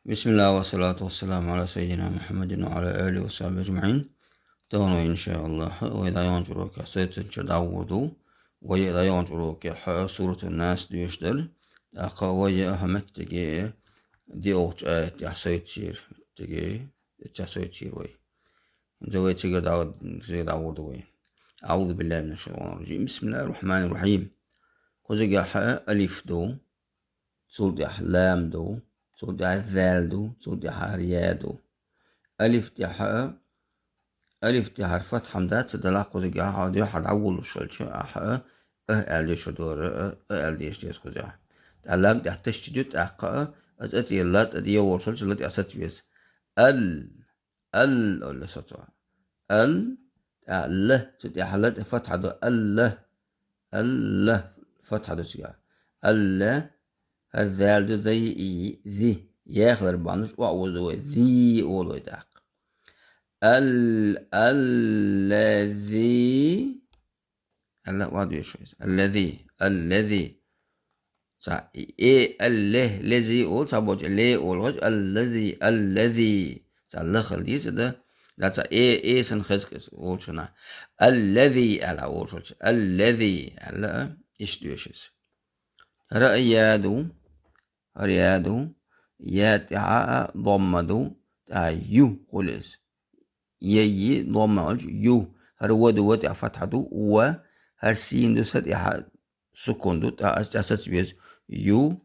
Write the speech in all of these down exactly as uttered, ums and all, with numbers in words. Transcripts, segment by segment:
بسم الله والصلاة والسلام على سيدنا محمد وعلى آله وصحبه أجمعين. Тахана, иншааллахӀ, вай дӀайоагӀача урокехь сайтанча дӀагӀоргда. Вай дӀайоагӀача урокехь Суратун-Нас доьшуш дара. ТӀаккха вай а хӀа меттиге диъолчу аятехь сайтийра, меттиге, цхьа сайтийра вай. ХӀинца вай цигара дӀа-, цигара дӀагӀоргда вай. أعوذ بالله من الشيطان الرجيم. بسم الله الرحمن الرحيم. Кхузигахь алиф ду, цул тӀаьхьа лам ду, цул тӀаьхьа зал ду, цул тӀаьхьа я ду. Алиф тӀехь, алиф тӀехь фатхьа ма дац, ца далахь кхузигахь, хьо дуьхьал дӀаволуш хилча, ахьа а аьлла дешар дора, а, а аьлла дешар деза кхузигахь. ТӀаккха лам тӀехь ташдид ю, тӀаккха а, аса а тӀера ла тӀе дӀаволуш хилча, ла тӀехь саца веза. Ал, ал, олла сацо. Ал, тӀаккха ла, цу тӀехь ла тӀе фатхьа ду, алла, алла, фатхьа ду цигахь. Алла, хӀара зал ду, зай, и, зи. Я хилар бахьанаш, охьа озу вай, зи олу вай тӀаккха. Ал-, аллази. Алла, охьа доьшу вай. Аллази, аллази. Цхьа э, алле, лези олу, цхьаболчу ле олу гӀаш, аллази, аллази. Цхьа ла хила деза, да? Да, цхьа э, э санна хеза иза олучунна. Аллази аьлла олуш волчу. Аллази аьлла, иштта доьшу иза. ХӀара а я ду, хӀара я ду, я тӀехь а домма ду, тӀаккха ю хуьлу иза. Я, йи, домма хилча, ю. ХӀара ва ду, ва тӀехь фатхьа ду, ва. ХӀара син ду, са тӀехь сукун ду, тӀаккха аса тӀе саца веза. Ю,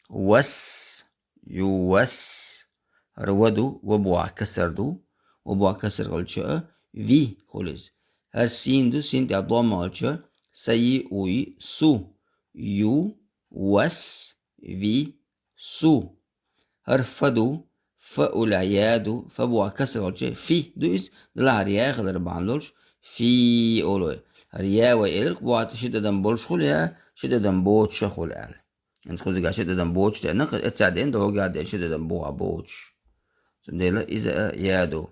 вас, ю, вас. ХӀара ва ду, ва бохь касар ду, ва бохь касар хилча, ви хуьлу иза. ХӀара син ду, син тӀехь домма хилча, са, йи, у, йи, су. Ю, вас, ви, су. ХӀара фа ду, фа уллехь я ду, фа бохь касар хилча, фи ду иза, делахь хӀара я хилар бахьана долуш, фи олу вай. ХӀара я вай элира, бохь ши тӀадам болуш хуьлу я, ши тӀадам боцуш а хуьлу аьлла. ХӀинца кхузигахь ши тӀадам боцуш деана, эццахь деана, догӀа деана ши тӀадам бохь боцуш. Цундела иза а я ду.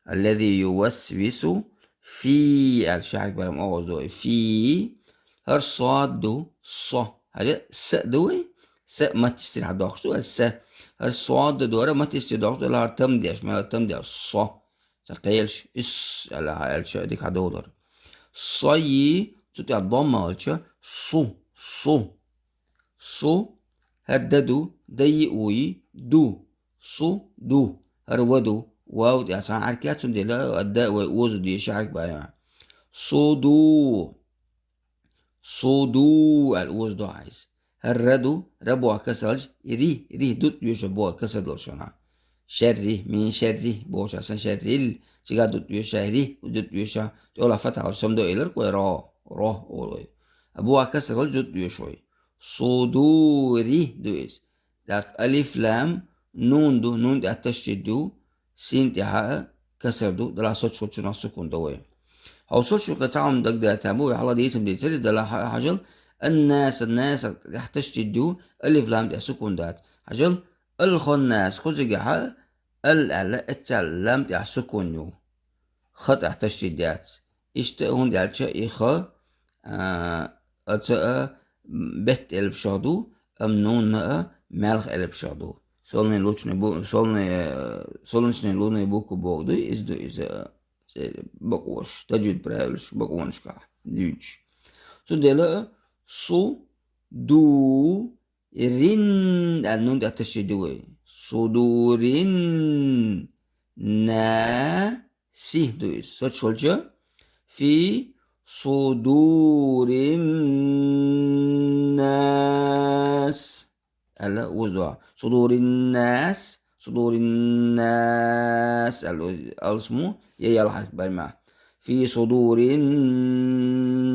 Аллази ювасвису фи аьлла, ши хьаракат барам оьзда вай. Фи. ХӀара сод ду, со. ХӀара са ду вай? Са маттисира хьадоккхуш ду вай, са. ХӀара сод ду, хӀара маттисира доккхуш ду, хӀара там деш, мел там деш, со. Ца кхелаш, ис аьлла, хьа аьлча, дика хьадолура. Со, йи, цу тӀехь домма хилча, су, су. Су, хӀара да ду, да, йи, у, йи, ду. Су, ду. ХӀара ва ду, вав тӀехь цхьа хьаракат, цундела а да вай озу деза ши хьаракат барам. Су ду. Су ду аьлла озу до хьайса. ХӀара ра ду, ра бохь касар хилча, ри, ри, дут доьшу бохь касар долуш вана. Шерри, мин шерри, бохуча сан шеррил, цигахь дут доьшу, ри, дут доьшу, тӀехула фатхьа хилча, сам до элира вай, ро, ро, олу вай. А бохь касар хилча, дут доьшу вай. Судури ду иза. ТӀаккха алиф, лам, нун ду, нун тӀехь ташдид ду, син тӀехь а касар ду, делахь соцуш хилчунах сукун до вай. Хьо соцуш хилча цхьа хӀума дагадеъна бу, вай хьалха дийцина дийцира, делахь а хьажал, ан-наса, наса тӀехь ташдид ду, алиф, лам тӀехь сукун дац. Хьажал, алханнас, кхузигахь а ал аьлла, эццахь лам тӀехь сукун ю. Ха тӀехь ташдид яц. Иштта хӀунда аьлча и ха, а, аца а бетта элпашах ду, амма нунна а маьлха элпашах ду. Солнечный бу-, солнечный, э, солнечный лунный буква бохург ду, иза ду иза, э, бакъонаш, таджвид правилаш, бакъонашкахь дуьйцуш. Цундела а су, ду, рин аьлла нун тӀехь ташдид ду вай. Судурин, на, си ду иза. Соцуш хилча, фи судурин нас аьлла озу до. Судурин нас, судурин нас аьлла, алсму, я ял хьаракат барам. Фи судурин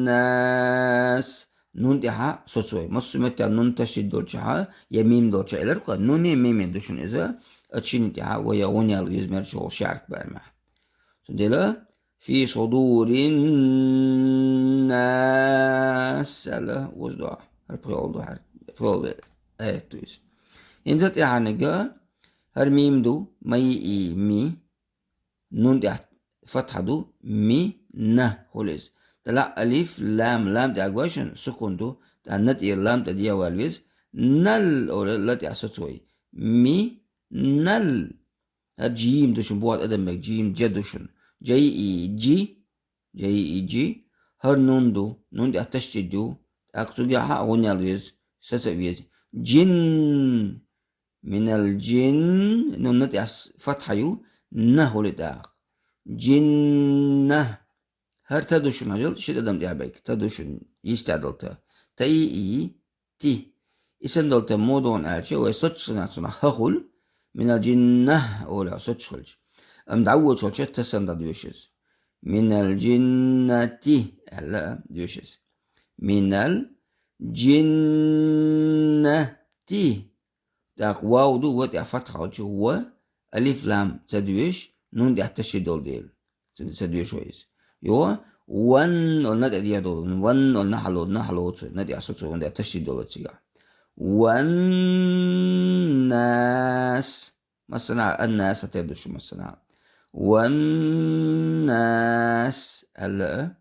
нас. Нун тӀехь соцу вай. Массо а меттехь нун ташдид долчохь, я мим долчохь элира-кх, нуни мими ду шуна иза, а шина тӀехь вай я гӀунна ял еза мер чу ши хьаракат барам. Цундела, фи судурин нас аьлла, озу до. ХӀара пхоьалгӀа ду, хӀара пхоьалгӀа аят ду иза. ХӀинца тӀаьхьарниг, хӀара мим ду, ма йиъ, ми, нун тӀехь фатхьа ду, ми, на хуьлу иза. Делахь алиф, лам, лам тӀехь гой шуна, сукун ду, тӀаккха на тӀера лам тӀе дӀаваьлла веза, нал олу ла тӀехь соцу вай. Ми, Нал. ХӀара джим ду шуна, бухӀа тӀадам бег, джим, джа ду шуна. Джай и джи, джай и джи. ХӀара нун ду, нун тӀехь ташдид ю. ТӀаккха цугахьа а гӀунна ял веза, саца а веза. Джин. Минал джин, нунна тӀехь с-, фатхьа ю, на хуьлу тӀаккха. Джинна. ХӀара та ду шуна, хьажал, ши тӀадам тӀехь бег. Та ду шуна, йистехь долу та. Та и и, ти. И санна долу та муха догӀу аьлча, вай соццуш санна цунах ха хуьлу, минал джиннахь олу соццуш хилча. Амма дӀавоьдуш волча та санна дӀадоьшу иза. Минал джиннати аьлла доьшу иза. Минал джиннати. ТӀаккха вав ду, ва тӀехь фатхьа хилча, ва, алиф лам ца доьшу, нун тӀехь ташдид долу дела. Ца, ца доьшу вай иза. Юха, ван, олу на тӀе дехьа долу, ван, олу на хьалоцу, на хьалоцу, на тӀехь соцу, ван тӀехь ташдид долу цигахь. Ван нас. Массана а, ан нас а тера ду шу массана а. Ван нас аьлла а.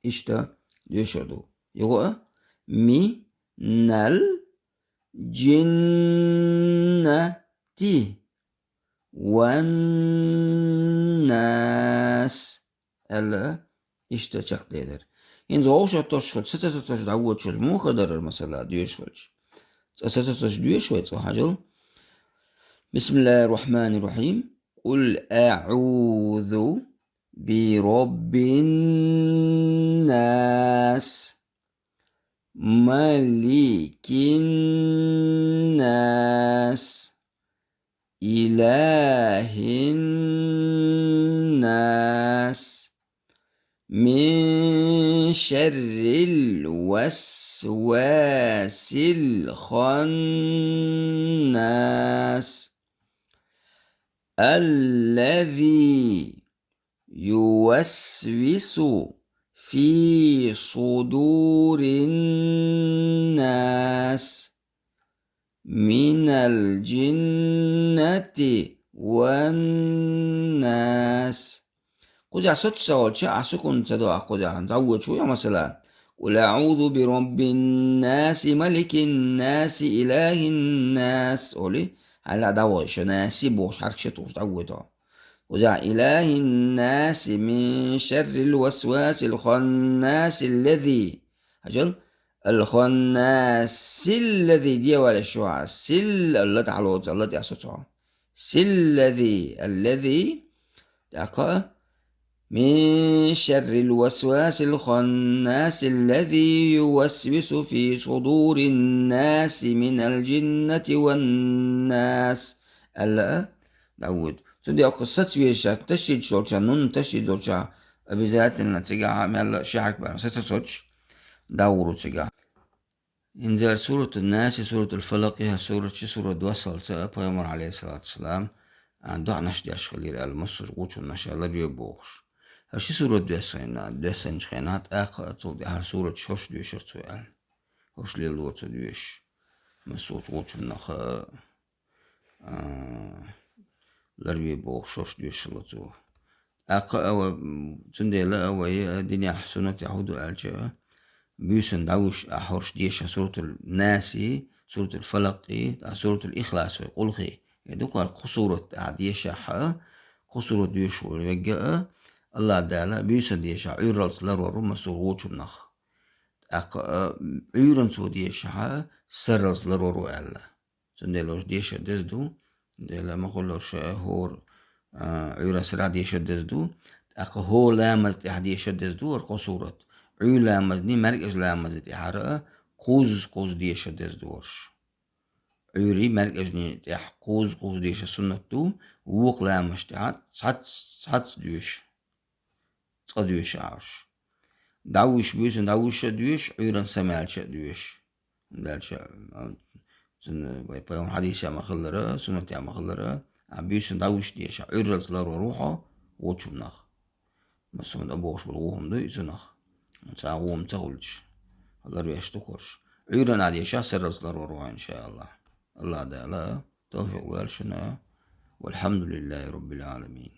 Иштта доьшур ду. Юха, ми, нал, джиннати, ван нас аьлла, иштта чекхдедара. ХӀинца вовшах тосуш хилча, ца, ца, ца, ца, дӀавоьдуш хилча, муха дарара масала, доьшуш хилча. Цкъа ца, ца, ца, ца, доьшу вай цкъа, хьажал. بسم الله الرحمن الرحيم. قل أعوذ برب الناس، ملك الناس، إله الناس، من شر الوسواس الخناس، الذي يوسوس في صدور الناس من الجنة والناس. Кхузахь соццуш ца волча, ахь сукун ца до ахь кхузахь, дӀавоьдуш ву я масала. قل أعوذ برب الناس، ملك الناس، إله الناس олий, хьайна дӀавоьдуш, наси бохуш хьаркаш тухуш дӀавоьду. Кхузахь إله الناس من شر الوسواس الخناس الذي. Хьажал, الخناس الذي дӀавалаш ву хьо, сил, алла тӀехь лоцу, алла тӀехь соцу хьо. Силлази, аллази, тӀаккха, من شر الوسواس الخناس الذي يوسوس في صدور الناس من الجنة والناس. Аьлла, дӀавоьду. Цундела кху саца везача, ташдид долча, нун ташдид долча, обязательно цигахь а мелла ши хьарк бан саца соцуш, дӀавоьду цигахь. ХӀинца хӀара Суратун-Нас, Суратул-Фалакъ, хӀара сурат ши сурат доссалца Пайхамар, алейхиссалату вассалам, а, доӀанаш деш хилира аьлла, массо а гӀулчунаш аьлла, бе бохуш. ХӀара ши сурат доьссина, доьссинчу хенахь, тӀаккха а цул тӀаьхьа сурат шорш доьшура цо аьлла. ХӀорш лелоцу доьшуш. Массо а гӀулчунах, а, а, ларве бохуш шорш доьшуш хилла цо. ТӀаккха а ва-, м, цундела а вай, а, динехь суннатехь хӀун ду аьлча, буьйсанна дӀавуьйш а хӀорш деша Суратул-Наси, Суратул-Фалакъи, а, Суратул-Ихлас вай, Къулхи. Э, дукха кху сурат а дешахь а, кху сурат доьшуш волу вегга а, Аллах Дала буьйсанна дешахь Ӏуьйралц ларвар ву массо а гӀулчунах. ТӀаккха а, Ӏуьйранна цо дешахь а, сарралц ларвар ву аьлла. Цундела уьш деша деза ду, дела ма хуьллара ша хӀора, а, Ӏуьйранна сарахь деша деза ду, тӀаккха хӀора ламаз тӀехь деша деза ду хӀара кхо сурат. Ӏуьйра ламазний, маьркӀажа ламаза тӀехьара а кхузза-кхузза деша деза ду хӀорш. Ӏуьйрий, маьркӀажний тӀехь кхузза-кхузза деша суннат ду, вукху ламазаш тӀехь цхьацца, цхьацца доьшу. Цкъа доьшу Ӏаш. ДӀавуьйш буьйсанна дӀавуьйш а доьшу, Ӏуьйранна самаьлча а доьшу. Даьлча, а, цуьнан вай пайхамар хьадисехь ма-хиллара, суннатехь ма-хиллара, а буьйсанна дӀавуьйш деша, Ӏуьйралц ларвар ву хьо, гӀулчунах. Массо а бохуш болу гӀо хӀума ду и цунах. Цхьа гӀо хӀума ца хуьлуш, ларвеш ду хӀорш. Ӏуьйранна деша, сарралц ларвар ву хьо, иншааллах. Аллах Дала тавфикъ лойла шуна. Валхьамдулиллахи Раббил Ӏаламин.